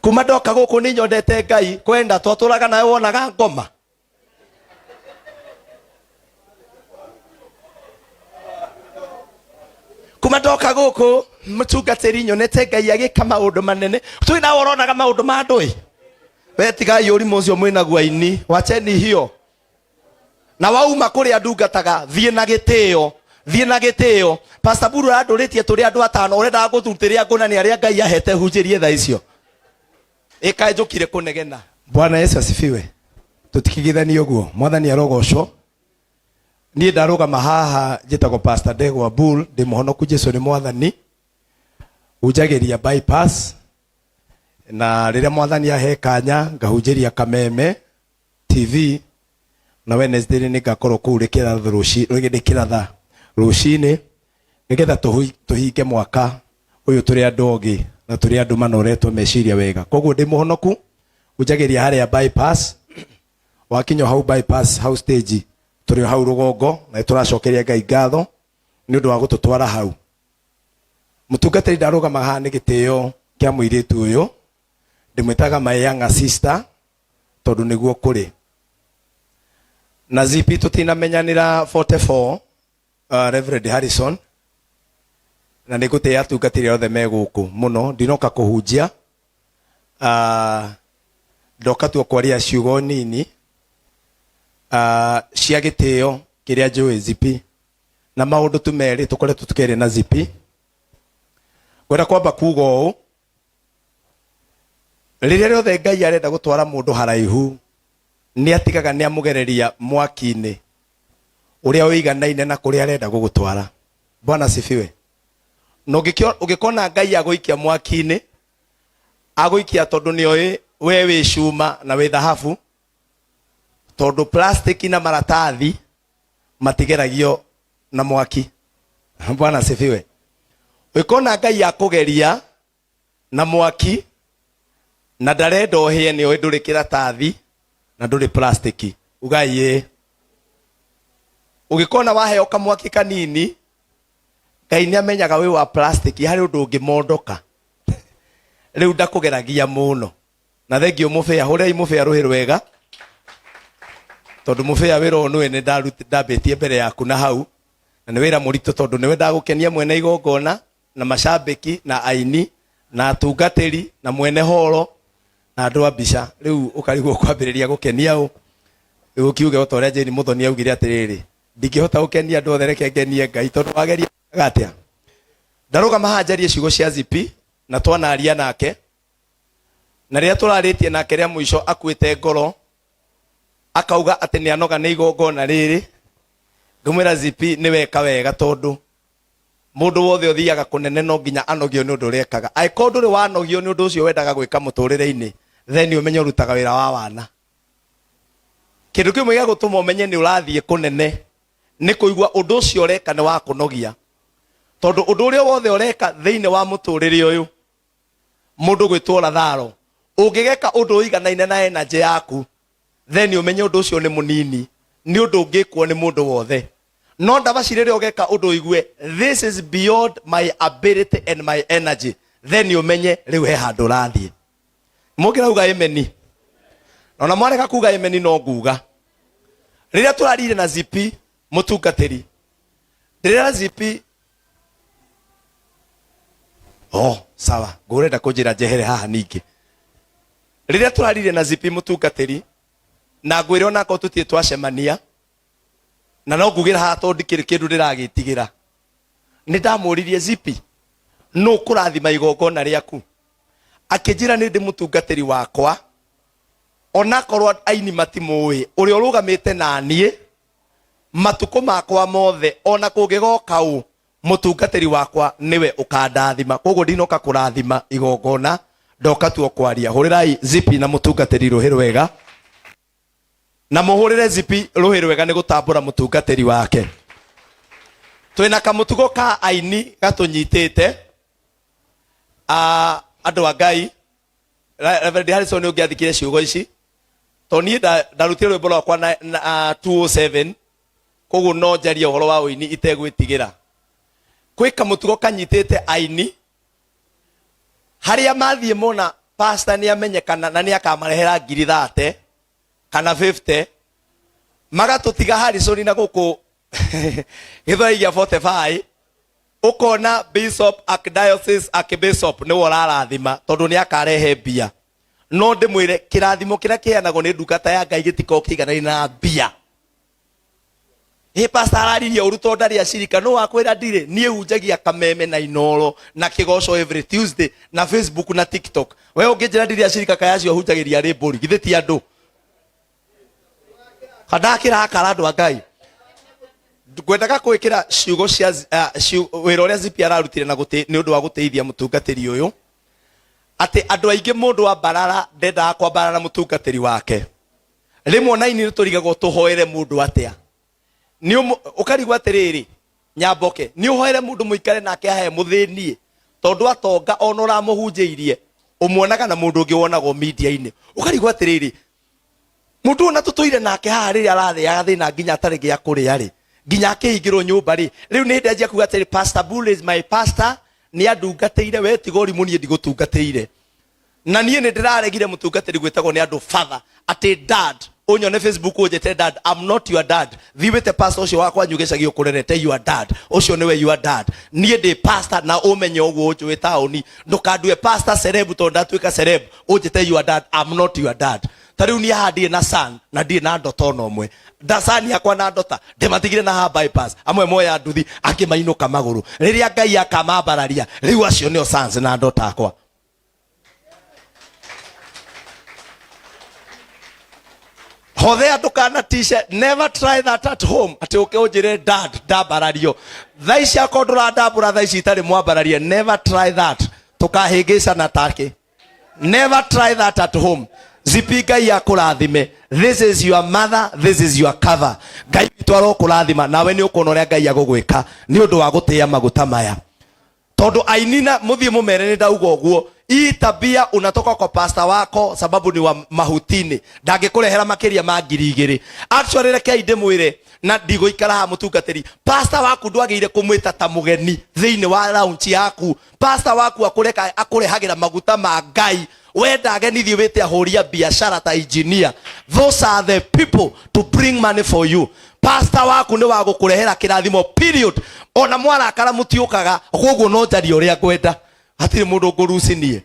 Kuma ndoka gũkũ nĩ nyondete Ngai kwenda twatũraga nawe wonaga ngoma. Kuma ndoka gũkũ mũtungatĩri nyonete Ngai agĩka maũndũ manene. Tũĩ nawe ũronaga maũndũ ma andũ ĩ. We tigai ũrimũ ũcio mwĩnaguo aini. Wacheni hiyo. Na wauma kũrĩa ndungataga thiĩ na gĩtĩo, thiĩ na gĩtĩo. Pastor Buru arandũrĩtie tũrĩ andũ atano, ũrendaga gũthutĩria ngũna nĩ arĩa Ngai ahete hunjĩrie thaa icio. Ĩkaĩ njũkire kũnegena. Bwana Yesu asifiwe. Tutikigithanie ũguo. Mwathani arogocwo. Niĩ ndarũgama haha njĩtagwo Pastor Ndegwa Bull, ndĩ mũhonoku Jesu nĩ Mwathani. Hunjagĩria bypass na rĩrĩa Mwathani ahe kanya ngahunjĩria Kameme TV na Wednesday nĩ ngakorwo kũu rĩkĩratha rũci rĩkĩratha rũcinĩ nĩgetha tũhinge mwaka ũyũ tũrĩ andũ ogĩ na tũrĩ andũ manoretwo meciria wega. Koguo ndĩ mũhonoku, hunjagĩria harĩa bypass, wakinya hau bypass hau stage tũrĩ o hau rũgongo na nĩ tũracokeria Ngai ngatho nĩ ũndũ wa gũtũtwara hau. Mũtungatĩri ndarũgama haha nĩ gĩtĩo kĩa mũirĩtu ũyũ, ndĩmwĩtaga my younger sister tondũ nĩguo kũrĩ. Na Zipi tũtinamenyanĩra 44 Reverend Harrison, na nĩ ngũtĩĩa atungatĩri othe me gũkũ mũno. Ndinoka kũhunjia, ndoka tu kwaria ciugo nini cia gĩtĩo kĩrĩa njũĩ Zipi na maũndũ tu merĩ tũkoretwo tũkĩaria na Zipi. Ngwenda kwamba kuga ũũ, rĩrĩa rĩothe Ngai arenda gũtwara mũndũ haraihu, nĩ atigaga nĩ amũgereria mwaki-inĩ ũrĩa ũiganaine na kũrĩa arenda gũgũtwara. Bwana asifiwe. Na ũngĩkona Ngai agũikia mwaki-inĩ, agũikia tondũ nĩ oĩ we wĩ cuma na wĩ thahabu, tondũ plastic na maratathi matigeragio na mwaki. Bwana asifiwe. Ũngĩkona Ngai akũgeria na mwaki na ndarenda ũhĩe, nĩ oĩ ndũrĩ kĩratathi na ndũrĩ plastiki. Ugai ĩĩ. Ũngĩkona waheo kamwaki kanini, Ngai nĩ amenyaga wĩ wa plastiki, harĩ ũndũ ũngĩmondoka. Rĩu ndakũgeragia mũno. Na thengiũ mũbĩa, hũrĩrai mũbĩa rũhĩ rwega, tondũ mũbĩa wĩra ũyũ nĩwe nĩ ndambĩtie mbere yaku na hau, na nĩ wĩra mũritũ tondũ nĩwe ndagũkenia mwene igongona na macambĩki na aini na atungatĩri na mwene horo na andũ a mbica. Rĩu ũkarigwo kwambĩrĩria gũkenia ũ. Rĩu ũkiuge o ta ũrĩa Jane Mũthoni augire atĩrĩrĩ, ndingĩhota gũkenia andũ othe, reke ngenie Ngai, tondũ wageria atĩa? Ndarũgama haha njarie ciugo cia Zipi na twanaria nake, na rĩrĩa tũrarĩtie nake rĩa mũico akuĩte ngoro, akauga atĩ nĩ anoga nĩ igongona rĩrĩ. Ngĩmwĩra Zipi nĩ weka wega, tondũ mũndũ wothe ũthiaga kũnene no nginya anogio nĩ ũndũ ũrĩa ekaga. Angĩkorwo ndũrĩ wanogio nĩ ũndũ ũcio wendaga gwĩka mũtũrĩre-inĩ, then ũmenye ũrutaga wĩra wa wana. Kĩndũ kĩmwe gĩa gũtũma ũmenye nĩ ũrathiĩ kũnene nĩ kũigua ũndũ ũcio ũreka nĩ wa kũnogia, tondũ ũndũ ũrĩa wothe ũreka thĩinĩ wa mũtũrĩre ũyũ, mũndũ gwĩtwo Latharo, ũngĩgeka ũndũ ũiganaine na energy yaku, then ũmenye ũndũ ũcio nĩ mũnini, nĩ ũndũ ũngĩkwo nĩ mũndũ wothe. No ndabaci rĩrĩa ũgeka ũndũ ũigue this is beyond my ability and my energy, then ũmenye rĩu he handũ ũrathiĩ. Mũngĩrauga ameni, ona mwarega kuga ameni no nguga. Rĩrĩa tũrarire na Zipi mũtungatĩri, rĩrĩa Zipi, oh sawa, ngũrenda kũnjĩra njehere haha ningĩ. Rĩrĩa tũrarire na Zipi mũtungatĩri, na ngwĩre onakorwo tũtirĩ twacemania, na no ngugĩra haha tondũ ndikĩrĩ kĩndũ ndĩragĩtigĩra, nĩ ndamũririe Zipi, nũ kũrathima igongona rĩaku? Akĩnjĩra nĩ ndĩ mũtungatĩri wakwa, onakorwo aini matimũĩ, ũrĩa ũrũgamĩte na niĩ matukũ makwa mothe, ona kũngĩgoka ũ, mũtungatĩri wakwa nĩwe ũkandathima. Koguo ndinoka kũrathima igongona, ndoka tu kwaria. Hũrĩrai Zipi na mũtungatĩri rũhĩ rwega, na mũhũrĩre Zipi rũhĩ rwega nĩ gũtambũra mũtungatĩri wake. Twĩna kamũtugo ka aini gatũnyitĩte, andũ a Ngai. Reverend Harrison ũngĩathikire ciugo ici, tondũ niĩ ndarutire rwĩmbo rwakwa na 207, koguo no njarie ũhoro wa ũini itegwĩtigĩra. Kwĩ kamũtugo kanyitĩte aini harĩa mathiĩ mona Pastor nĩ amenyekana na nĩ akamarehera ngiri 30 kana 50, magatũtiga Harrison na gũkũ Gĩthweri gĩa 45. Ũkona bishop, archdiocese, archbishop nĩwe ũrarathima tondũ nĩ akarehe mbia. No ndĩmwĩre, kĩrathimo kĩrĩa kĩheanagwo nĩ ndungata ya Ngai gĩtikoragwo kĩiganaine na mbia. Ĩ pastor araririe ũru tondũ ndarĩ acirika. No wakwĩra ndirĩ niĩ hunjagia Kameme na Inoro na Kĩgoco every Tuesday na Facebook na TikTok. We ũngĩnjĩra ndirĩ acirika, kaya acio hunjagĩria arĩ mbũri, githĩ ti andũ? Kandakĩrakara andũ a Ngai. Ngwendaga gwĩkĩra ciugo cia wĩra ũrĩa Zipi ararutire na nĩ ũndũ wa gũteithia mũtungatĩri ũyũ, atĩ andũ aingĩ mũndũ ambarara ndendaga kwambarara mũtungatĩri wake. Rĩmwe ona ini nĩtũrigagwo tũhoere mũndũ atĩa. Ũkarigwo atĩrĩrĩ, Nyamboke, nĩ ũhoere mũndũ mũikare nake ahe mũthĩnie, tondũ atonga ona ũramũhunjĩirie ũmuonaga na mũndũ ũngĩ wonagwo media-inĩ. Ũkarigwo atĩrĩrĩ, mũndũ ũyũ na tũtũire nake haha rĩrĩa arathĩaga thĩna nginya atarĩ gĩa kũrĩa rĩ, nginya akĩhingĩrwo nyũmba rĩ, rĩu nĩ ndenjia kuga atĩrĩ, Pastor Bull is my pastor, nĩ andungatĩire, we tiga ũrimũ, niĩ ndigũtungatĩire. Na niĩ nĩ ndĩraregire mũtungatĩri gwĩtagwo nĩ andũ father, atĩ dad. Ũnyone Facebook ũnjĩte dad, I'm not your dad. Thiĩ wĩte pastor ũcio wakwa gĩcagi ũkũrerete your dad, ũcio nĩwe your dad. Niĩ ndĩ pastor na ũmenye ũguo, ũnjũĩ taũni. Ndũkandue pastor celeb tondũ ndatuĩka celeb ũnjĩte your dad. I'm not your dad. Ta rĩu niĩ haha ndirĩ na son na ndirĩ na ndota ona ũmwe. Ndacani yakwa na ndota ndĩmatigire na haha bypass, amwe moya nduthi, angĩ mainũka magũrũ. Rĩrĩa Ngai akamambararia, rĩu acio nĩo sons na ndota akwa. Hothea, ndũkanatishe. Never try that at home, atĩ ũke ũnjĩre dad ndambarario thaa ici, akorwo ndũrandambũra thaa ici itarĩ mwambararie. Never try that, tũkahĩngĩcana take. Never try that at home. Zipi, Ngai akũrathime. This is your mother, this is your cover. Ngai witũ arokũrathima, nawe nĩ ũkuona ũrĩa Ngai agũgwĩka nĩ ũndũ wa gũtĩĩa maguta maya, tondũ aini na mũthiĩ mũmere nĩ ndauga ũguo. Hii tabia unatoka kwa pasta wako, sababu ni wa mahutini, ndangĩkũrehera makĩria ma 2000. Actually, rekei ndĩmwĩre na ndigũikara haha. Mũtungatĩri, pasta waku ndwagĩrĩire kũmwĩta ta mũgeni thĩinĩ wa lounge yaku. Pasta waku akũreka akũrehagĩra maguta ma Ngai. Wenda ageni, thiĩ wĩte ahũri a biacara ta engineer. Those are the people to bring money for you. Pastor waku nĩ wa gũkũrehera kĩrathimo, period. Ona mwarakara mũtiũkaga, koguo no njarie ũrĩa ngwenda, hatirĩ mũndũ ngũrucinie.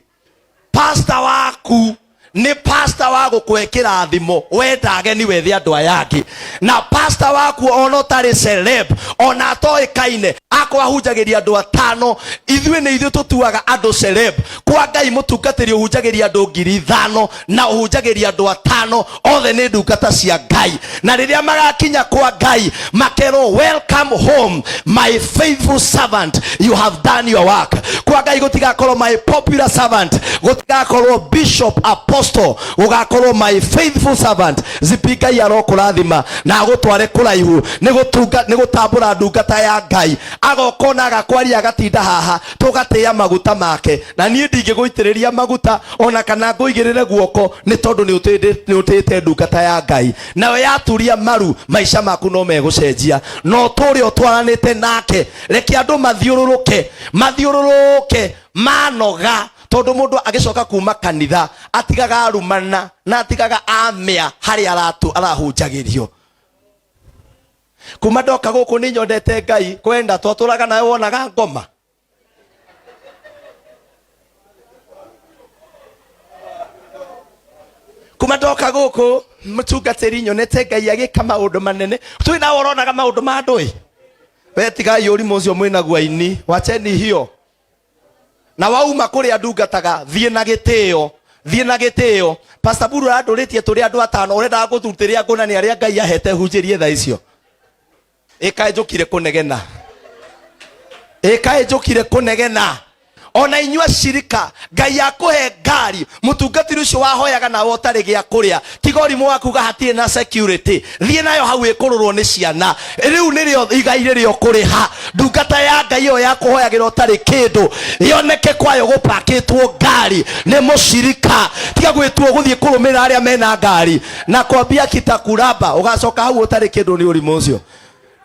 Pastor waku nĩ pastor wa gũkũhe kĩrathimo. Wenda ageni, wethe andũ aya angĩ. Na pastor waku ona ũtarĩ celeb, ona atoĩkaine, akorwo ahunjagĩria andũ atano, ithuĩ nĩ ithuĩ tũtuaga andũ celeb. Kwa Ngai, mũtungatĩri ũhunjagĩria andũ 5000 na ũhunjagĩria andũ atano, othe nĩ ndungata cia Ngai. Na rĩrĩa magakinya kwa Ngai makerwo, "Welcome home, my faithful servant, you have done your work." Kwa Ngai gũtigakorwo my popular servant, gũtigakorwo bishop, apostle, gũgakorwo my faithful servant. Zipi, Ngai arokũrathima na agũtware kũraihu nĩ gũtunga nĩ gũtambũra ndungata ya Ngai. Agoka ona agakwaria, agatinda haha, tũgatĩĩa maguta make. Na niĩ ndingĩgũitĩrĩria maguta ona kana ngũigĩrĩre guoko, nĩ tondũ nĩ ũtĩĩte ndungata ya Ngai. Nayo yaturia maru, maica maku no megũcenjia no tũrĩa ũtwaranĩte nake. Reke andũ mathiũrũrũke, mathiũrũrũke manoga, tondũ mũndũ agĩcoka kuma kanitha atigaga arumana na atigaga amĩa harĩa arahunjagĩrio. Kuma ndoka gũkũ nĩ nyondete Ngai kwenda twatũraga nawe wonaga ngoma. Kuma ndoka gũkũ, mũtungatĩri, nyonete Ngai agĩka maũndũ manene. Tũĩ nawe ũronaga maũndũ ma andũ ĩ. We tigai ũrimũ ũcio mwĩnaguo aini, wacheni hiyo. Na wauma kũrĩa ndungataga, thiĩ na gĩtĩo, thiĩ na gĩtĩo. Pastor Buru arandũrĩtie tũrĩ andũ atano, ũrendaga gũtutĩrĩa ngũna nĩ arĩa Ngai ahete hunjĩrie thaa icio. Ĩkaĩ njũkire kũnegena, ĩkaĩ njũkire kũnegena. Ona inyuĩ acirika, Ngai akũhe ngari, mũtungatĩri ũcio wahoyaga nawe ũtarĩ gĩa kũrĩa, tiga ũrimũ wa kuga hatirĩ na security. Thiĩ nayo hau ĩkũrũrwo nĩ ciana. Rĩu nĩrĩo igai rĩrĩa ũkũrĩha. Ndungata ya Ngai ĩyo ya kũhoyagĩra ũtarĩ kĩndũ, yoneke kwayo gũpakĩtwo ngari nĩ mũcirika. Tiga gwĩtuo gũthiĩ kũrũmĩrĩra arĩa mena ngari na kwambia kitakuramba, ũgacoka hau ũtarĩ kĩndũ. Nĩ ũrimũ ũcio.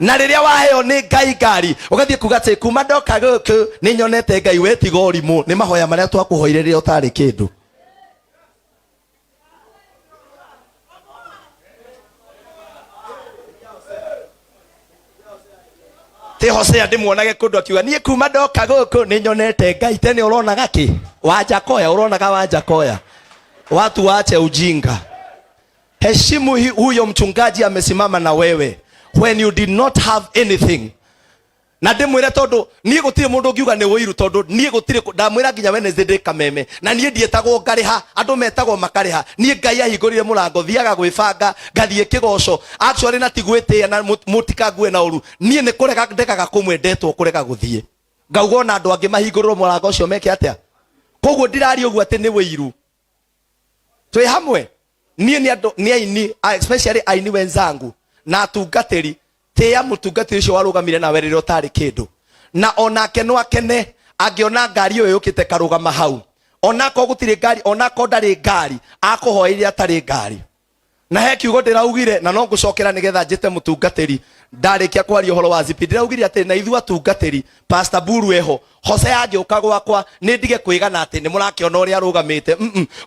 Na rĩrĩa waheo nĩ Ngai ngari, ũgathiĩ kuga atĩ kuma ndoka gũkũ nĩ nyonete Ngai. We tiga ũrimũ, nĩ mahoya marĩa twakũhoire rĩrĩa ũtarĩ kĩndũ. Ti Hosea ndĩmuonage kũndũ akiuga niĩ kuma ndoka gũkũ nĩ nyonete Ngai. Tene ũronaga kĩ? Wanjakoya, ũronaga Wanjakoya. Watu waache ujinga. Heshimu huyo mchungaji amesimama na wewe when you did not have anything. Na ndĩmwĩre tondũ niĩ gũtirĩ mũndũ ũngiuga nĩ ũiru, tondũ niĩ gũtirĩ ndamwĩra nginya Wednesday ndĩ kameme, na niĩ ndiĩtagwo ngarĩha, andũ metagwo makarĩha. Niĩ Ngai ahingũrire mũrango, thiaga gwĩbanga, ngathiĩ kĩgoco. Actually na ti gwĩtĩĩa na mũtikangue na ũru, niĩ nĩ kũrega ndegaga kũmwe ndetwo kũrega gũthiĩ, ngauga ona andũ angĩ mahingũrĩrwo mũrango ũcio meke atĩa. Koguo ndiraria ũguo atĩ nĩ wĩiru. Twĩ hamwe niĩ nĩ andũ nĩ aini, especially aini wenzangu na atungatĩri. Tĩĩa mũtungatĩri ũcio warũgamire nawe rĩrĩa ũtarĩ kĩndũ, na onake no akene angĩona ngari ĩyo yũkĩte karũgama hau, onakorwo gũtirĩ ngari, onakorwo ndarĩ ngari, akũhoeire atarĩ ngari. Na he kiugo ndĩraugire na no ngũcokera nĩgetha njĩte mũtungatĩri ndarĩkia kwaria ũhoro wa zipi. Ndĩraugire atĩ na ithuĩ atungatĩri, Pastor Buru eho, Hosea angĩũka gwakwa nĩ ndige kwĩgana atĩ nĩ mũrakĩona ũrĩa arũgamĩte.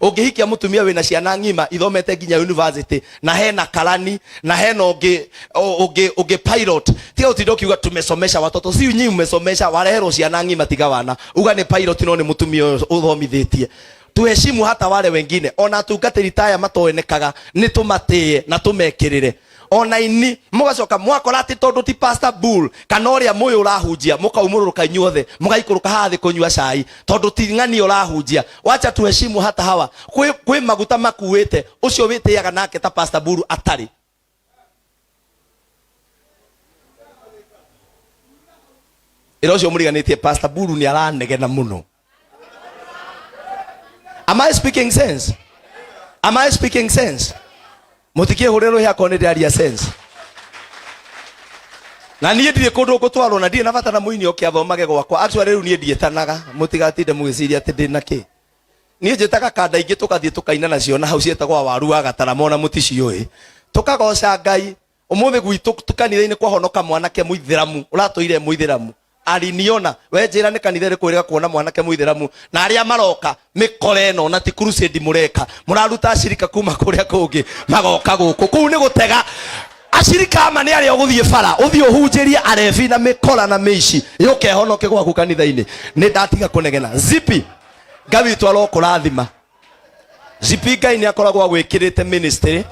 Ũngĩhikia mũtumia wĩna ciana ng'ima ithomete nginya university, na hena karani, na hena ũngĩ ũngĩ ũngĩ pilot, tiga ũtinda ũkiuga tumesomesha watoto. Si nyinyi mmesomesha, wareherwo ciana ng'ima, tiga wana uga nĩ pilot, no nĩ mũtumia ũyũ ũthomithĩtie. Tuheshimu hata wale wengine, ona atungatĩri taya matoenekaga nĩ tũmatĩe na tũmekĩrĩre. Ona ini mũgacoka mwakora atĩ tondũ ti Pastor Bull kana ũrĩa mũyũ ũrahunjia, mũkaumũrũrũka inyuothe mũgaikũrũka haha thĩ kũnyua cai tondũ ti ng'ani ũrahunjia. Wacha tuheshimu hata hawa. Kwĩ maguta makuĩte ũcio wĩtĩaga nake ta Pastor Bull atarĩ. Ĩra ũcio mũriganĩtie Pastor Buru nĩ aranegena mũno. Am I speaking sense? Am I speaking sense? Mũtikĩhũre rũhĩ akorwo nĩ ndĩraria sense. Na niĩ ndirĩ kũndũ ngũtwarwo na ndirĩ na bata na mũini oke athomage gwakwa. Actually rĩu niĩ ndiĩtanaga, mũtigatinde mũgĩciria atĩ ndĩ na kĩ. Niĩ njĩtaga kanda ingĩ tũgathiĩ tũkaina nacio na hau ciĩtagwo waru wa gatarama, ona mũticiũĩ. Tũkagoca Ngai. Ũmũthĩ gwitũ kanitha-inĩ kwahonoka mwanake mũithĩramu ũratũire mũithĩramu aliniona. We njĩra nĩ kanitha ĩrĩkũ ĩrega kuona mwanake mũithĩramu, na arĩa maroka mĩkora ĩno na ti crusade mũreka, mũraruta acirika kuma kũrĩa kũngĩ magoka gũkũ. Kũu nĩ gũtega acirika ama nĩ arĩa ũgũthiĩ bara ũthiĩ ũhunjĩrie arebi na mĩkora na mĩici yũke ĩhonoke gwaku kanitha-inĩ. Nĩ ndatiga kũnegena. Zipi Ngai witũ arokũrathima. Zipi Ngai nĩ akoragwo agwĩkĩrĩte ministry.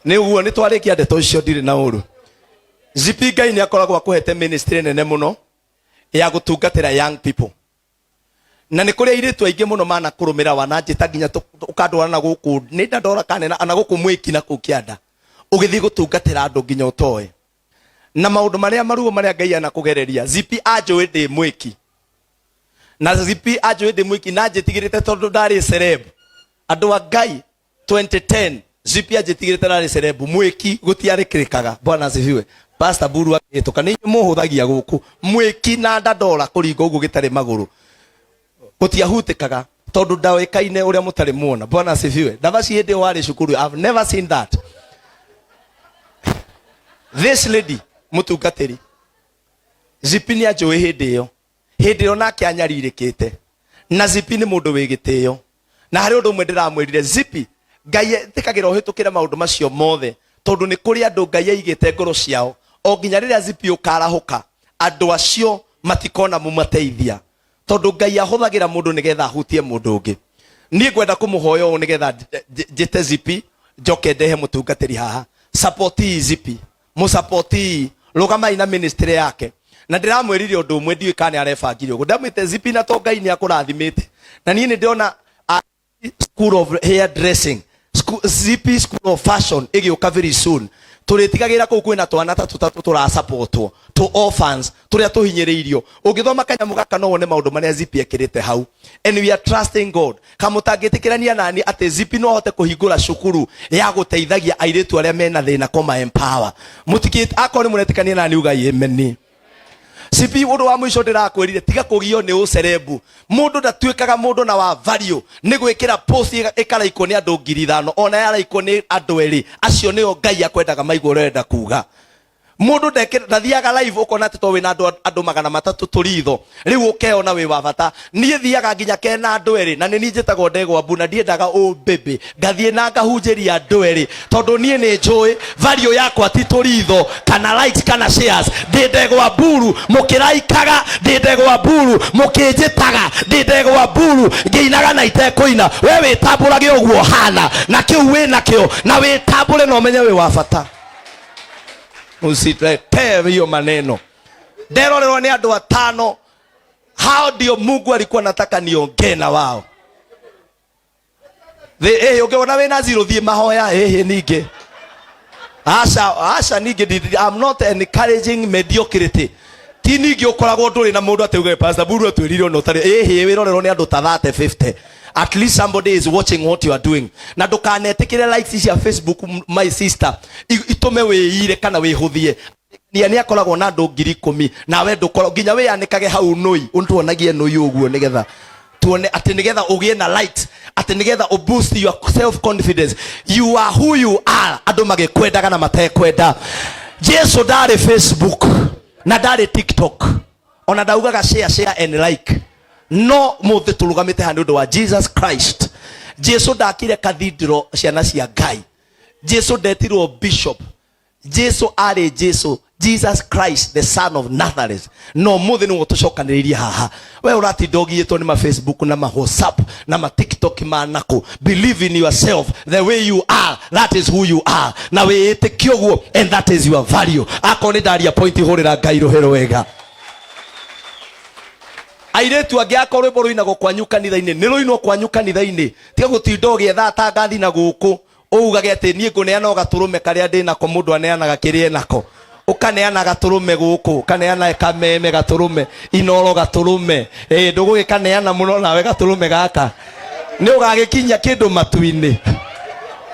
Nĩ ũguo nĩ twarĩkia ndeto icio, ndirĩ na ũru. Zipi Ngai nĩ akoragwo akũhete ministry nene mũno ya gũtungatĩra young people, na nĩ kũrĩ airĩtu aingĩ mũno manakũrũmĩra, wananjĩta nginya ũkandwara na gũkũ nĩ ndandora kanena ana gũkũ mwĩki na kũu kĩanda, ũgĩthiĩ gũtungatĩra andũ nginya ũtoĩ na maũndũ marĩa maruo marĩa Ngai anakũgereria. Zipi anjũĩ ndĩ mwĩki, na Zipi anjũĩ ndĩ mwĩki na njĩtigĩrĩte tondũ ndarĩ celeb. Andũ a Ngai, 2010 Zipi anjĩtigĩrĩte ndarĩ celeb mwĩki, gũtiarĩkĩrĩkaga. Bwana asifiwe. Pastor Buru akĩhĩtũka, nĩ inyuĩ mũhũthagia gũkũ mwĩki na ndandora kũringa ũguo gĩtarĩ magũrũ, gũtiahutĩkaga tondũ ndaoĩkaine ũrĩa mũtarĩ muona. Bwana asifiwe. Ndavaci hĩndĩ ĩyo warĩ cukuru, I've never seen that. This lady mũtungatĩri Zipi nĩ anjũĩ hĩndĩ ĩyo, hĩndĩ ĩyo nake anyarirĩkĩte, na Zipi nĩ mũndũ wĩ gĩtĩo. Na harĩ ũndũ ũmwe ndĩramwĩrire Zipi, Ngai etĩkagĩra ũhĩtũkĩre maũndũ macio mothe tondũ nĩ kũrĩ andũ Ngai aigĩte ngoro ciao, o nginya rĩrĩa Zipi ũkarahũka andũ acio matikona mũmateithia, tondũ Ngai ahũthagĩra mũndũ nĩgetha ahutie mũndũ ũngĩ. Niĩ ngwenda kũmũhoya ũũ nĩgetha njĩte Zipi njoke ndehe mũtungatĩri haha. Support Zipi, mũsapoti, rũgamai na ministry yake. Na ndĩramwĩrire ũndũ ũmwe, ndiũĩ kana nĩ arebangire ũguo. Ndamwĩte Zipi, na to Ngai nĩ akũrathimĩte, na niĩ nĩ ndĩrona School of Hair Dressing, Zipi School of Fashion ĩgĩũka very soon. Tũrĩtigagĩra kũu kwĩna twana ta tũtatũ tũrasapotwo, tũ orphans tũrĩa tũhinyĩrĩirio. Ũngĩthoma kanyamũ gaka no wone maũndũ marĩa Zipi ekĩrĩte hau. And we are trusting God. Kamũtangĩtĩkĩrania nani atĩ Zipi no ahote kũhingũra cukuru ya gũteithagia airĩtu arĩa mena thĩna kũma empower? Mũtikĩ akorwo nĩ mũretĩkania nani, ugai amen. Zipi, ũndũ wa mũico ndĩrakwĩrire, tiga kũgio nĩ ũcerebu. Mũndũ ndatuĩkaga mũndũ na wa value nĩ gwĩkĩra post ĩkaraikwo nĩ andũ 5,000, ona yaraikwo nĩ andũ erĩ, acio nĩo Ngai akwendaga maigua ũrĩa ũrenda kuga. Mundu ndathiaga live ukona ati to wina andu 300 turitho riu ukeona wi wa bata. Nie thiaga nginya kena andu eri na ni njitagwo ndegwa mbu na ndiendaga umbimbi, ngathie na ngahunjiria andu eri tondu nie ni njui value yakwa ti turitho kana likes kana shares. Ndi ndegwa mburu mukiraikaga, ndi ndegwa mburu mukinjitaga, ndi ndegwa mburu ngiinaga na itekuina. We witamburage uguo hana na kiu winakio na witambure na umenye wi wa bata. Usiletee hiyo maneno. Nderorerwo ni andu 5. Hao ndio Mungu alikuwa anataka niongee na wao. Ungeona wina zero thie mahoya ninge. Asha, asha ninge, I'm not encouraging mediocrity. Ti ninge ukoragwo nduri na mundu ati uge Pastor Buru atwirire ono tari wirorerwo ni andu ta 30 50. At least somebody is watching what you are doing. Na ndukanetikire likes cia Facebook, my sister, itume wiire kana wihuthie. Nia ni akoragwo na andu 10,000 nawe ndukoragwo nginya wianikage hau nui untuonagie nui uguo nigetha tuone ati nigetha ugie na light, ati nigetha u boost your self confidence. You are who you are. Andu magikwendaga na matekwenda. Jesu ndari Facebook na ndari TikTok, ona ndaugaga share, share and like. No muthi turugamite ha ni undu wa Jesus Christ. Jesu ndakire cathedral ciana cia Ngai. Jesu ndetirwo bishop. Jesu ari Jesu, Jesus Christ the son of Nazareth. No muthi ni gutucokaniriria haha. We uratinda ũgiĩtwo nĩ ma Facebook na ma WhatsApp na ma TikTok ma nako. Believe in yourself the way you are, that is who you are. Na wĩĩtĩkie ũguo and that is your value. Akorwo nĩ ndaria point hũrĩra Ngai rũhĩ rwega. Airĩtu angĩ akorwo rwĩmbo rũinagwo kwanyu kanitha-inĩ, nĩ rũinwo kwanyu kanitha-inĩ. Tiga gũtinda ũgĩetha atangathi na gũkũ ugage atĩ niĩ ngũneana o gatũrũme karĩa ndĩ nako, mũndũ aneanaga kĩrĩa enako. Ũkaneana gatũrũme gũkũ, ũkaneana kameme gatũrũme, inoro gatũrũme. Ndũgũgĩkaneana mũno nawe gatũrũme gaka. Nĩ ũgagĩkinyia kĩndũ matu-inĩ.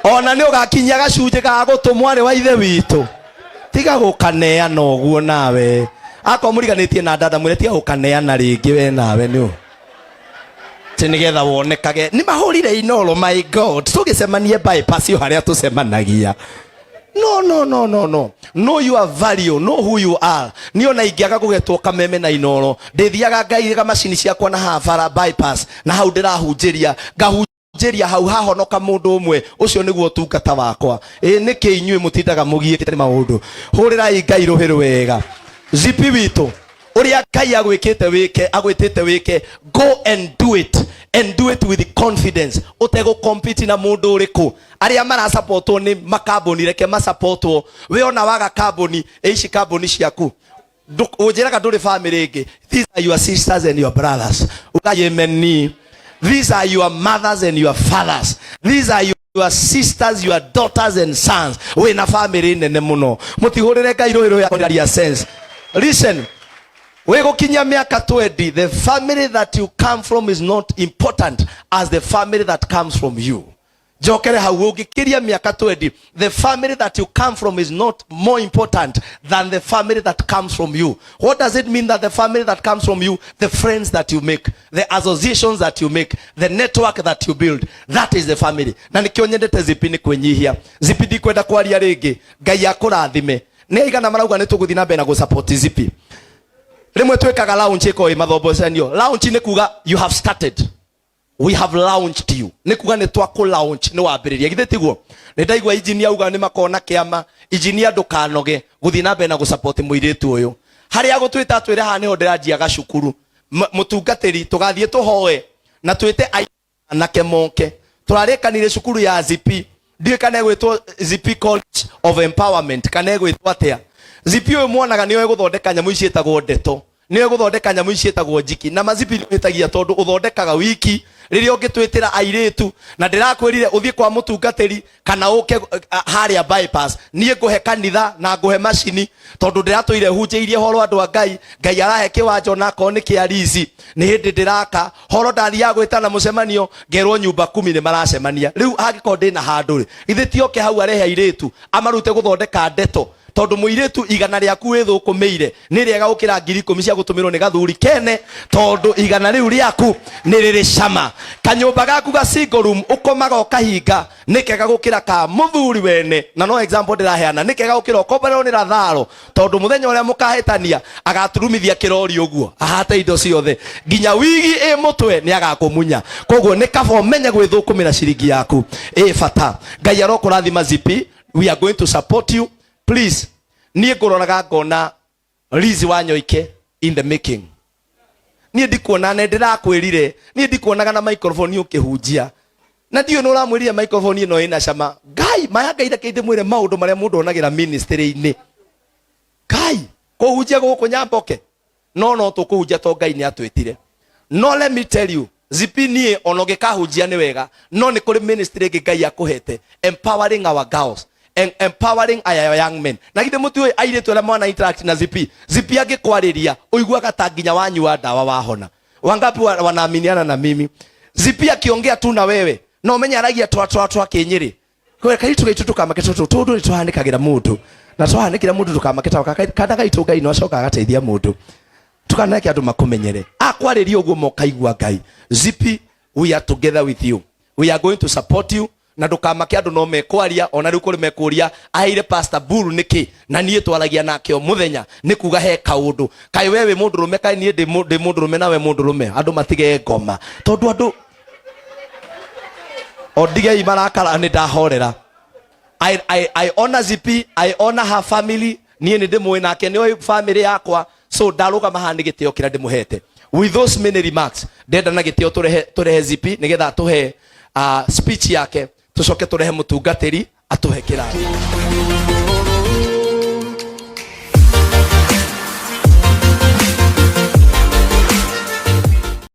Ona nĩ ũgakinyia gacunjĩ ga gũtũ mwarĩ wa ithe witũ. Tiga gũkaneana ũguo nawe. Akorwo mũriganĩtie na dada mwĩre tiga gũkaneana rĩngĩ we nawe nĩ ũ. Atĩ nĩgetha wonekage. Nĩ mahũrire inoro, my God. Tũgĩcemanie bypass yo harĩa tũcemanagia. No, no, no, no, no. Know your value, know who you are. Niĩ ona ingĩaga gũgetwo kameme na inoro, ndĩthiaga ngaiga macini ciakwa na haha bara bypass, na hau ndĩrahunjĩria, ngahunjĩria hau hahonoka mũndũ ũmwe, ũcio nĩguo ũtungata wakwa. Nĩkĩ inyuĩ mũtindaga mũgiĩte nĩ maũndũ? Hũrĩrai Ngai rũhĩ rwega. Zipi witũ, ũrĩa Ngai agwĩkĩte wĩke, agwĩtĩte wĩke, go and do it, and do it with confidence. Ũtegũ compete na mũndũ ũrĩkũ. Arĩa marasupportwo nĩ makambuni, reke masupportwo. We ona waga kambuni, ici kambuni ciaku. Ũnjĩraga ndũrĩ family ĩngĩ. These are your sisters and your brothers. Ũkayemeni. These are your mothers and your fathers. These are your sisters, your daughters and sons. Wĩna family nene mũno. Mũtihũrĩre Ngai rũhĩ rũrĩa ya sense. Listen. Wĩgũkinyia mĩaka 20, the family that you come from is not important as the family that comes from you. Njokere hau, ũngĩkĩria mĩaka 20, the family that you come from is not more important than the family that comes from you. What does it mean that the family that comes from you? The friends that you make, the associations that you make, the network that you build, that is the family. Na nĩkĩo nyendete Zipi nĩ kwĩnyihia. Zipi ndikwenda kwaria rĩngĩ. Ngai akũrathime. Nĩ aigana marauga nĩ tũgũthiĩ na mbere na gũsupport Zipi. Rĩmwe twĩkaga launch ĩkoragwo ĩ mathombocanio. Launch nĩ kuga you have started. We have launched you. Nĩ kuga nĩ twakũ launch, nĩ wambĩrĩria. Githĩ tiguo? Nĩ ndaigua engineer auga nĩ makona kĩama. Engineer ndũkanoge gũthiĩ na mbere na gũsupport mũirĩtu ũyũ. Harĩa gũtwĩta twĩre haha nĩho ndĩranjia gacukuru. Mũtungatĩri tũgathiĩ tũhoe na twĩte anake moke. Tũrarĩkanire cukuru ya Zipi. Ndiũĩ kana ĩgwĩtwo Zipi College of Empowerment kana ĩgwĩtwo atĩa. Zipi ũyũ mwonaga nĩoĩ gũthondeka nyamũ ici ciĩtagwo ndeto. Nĩoĩ gũthondeka nyamũ ici ciĩtagwo njiki. Na mazipi nĩũhĩtagia tondũ ũthondekaga wiki rĩrĩa ũngĩtwĩtĩra airĩtu. Na ndĩrakwĩrire ũthiĩ kwa mũtungatĩri kana ũke harĩa bypass. Niĩ ngũhe kanitha na ngũhe macini tondũ ndĩratũire hunjĩirie horo andũ a Ngai. Ngai arahe kĩwanja ona akorwo nĩ kĩa lease. Nĩ hĩndĩ ndĩraka. Horo ndathiaga gwĩtana mũcemanio ngerwo nyumba 10 nĩ maracemania. Rĩu angĩkorwo ndĩna handũ rĩ, githĩ ti oke hau arehe airĩtu amarute gũthondeka ndeto. Tondu muiritu igana riaku withukumiire ni riega gukira 10,000 cia gutumirwo ni gathuri kene, tondu igana riu riaku ni riri cama. Kanyumba gaku ga single room ukomaga ukahinga ni kega gukira ka muthuri wene. Na no example ndiraheana, ni kega gukira ukomborerwo ni Ratharo, tondu muthenya uria mukahitania agaturumithia kirori uguo ahate indo ciothe nginya wigi i mutwe ni agakumunya. Koguo ni kaba umenye gwithukumira ciringi yaku i bata. Ngai arokurathima Zipi, we are going to support you. Please, niĩ ngũroraga ngona Liz Wanyoike in the making. Niĩ ndikuona, na ndĩrakwĩrire niĩ ndikuonaga na microphone ũkĩhunjia, na ndiũĩ nĩ ũramwĩrire microphone ĩno ĩna cama. Ngai maya, Ngai reke ndĩmwĩre maũndũ marĩa mũndũ onagĩra ministry-inĩ. Ngai kũhunjia gũkũ Nyamboke, no no tũkũhunjia to Ngai nĩ atwĩtire. No let me tell you, Zipi, niĩ ona ũngĩkahunjia nĩ wega, no nĩ kũrĩ ministry ĩngĩ Ngai akũhete, empowering our girls and empowering our young men. Na githĩ mũtiũĩ airĩtu arĩa mwana interact na Zipi? Zipi angĩkwarĩria ũiguaga ta nginya wanyua ndawa wahona. Wangapi wanaaminiana na mimi? Zipi akiongea tu na wewe no ũmenye aragia twa twa twa kĩnyĩrĩ. Kwe kaitu gaitu tukamake tutu tundu ni twahanĩkagĩra mũndũ, na twahanĩkĩra mũndũ tukamake ta kana gaitu Ngai no acoka agateithia mũndũ. Tukaneke andũ makũmenyere akwarĩria ũguo mokaigua Ngai. Zipi, we are together with you, we are going to support you. Na ndukamake andu no mekwaria, ona riu kuri mekuria aheire Pastor Buru niki, na nie twaragia nake o muthenya ni kuga he kaundu kai we wi mundu rume, kai nie ndi mundu rume nawe mundu rume. Andu matige ngoma tondu andu o ndigei marakara ni ndahorera. I honor Zipi, I honor her family. Niĩ nĩ ndĩmũĩ nake nĩ oĩ family yakwa, so ndarũgama haha nĩ gĩtĩo kĩrĩa ndĩmũhete. With those many remarks, ndenda na gĩtĩo tũrehe tũrehe Zipi nĩgetha atũhe speech yake, tũcoke tũrehe mũtungatĩri atũhe kĩrathi.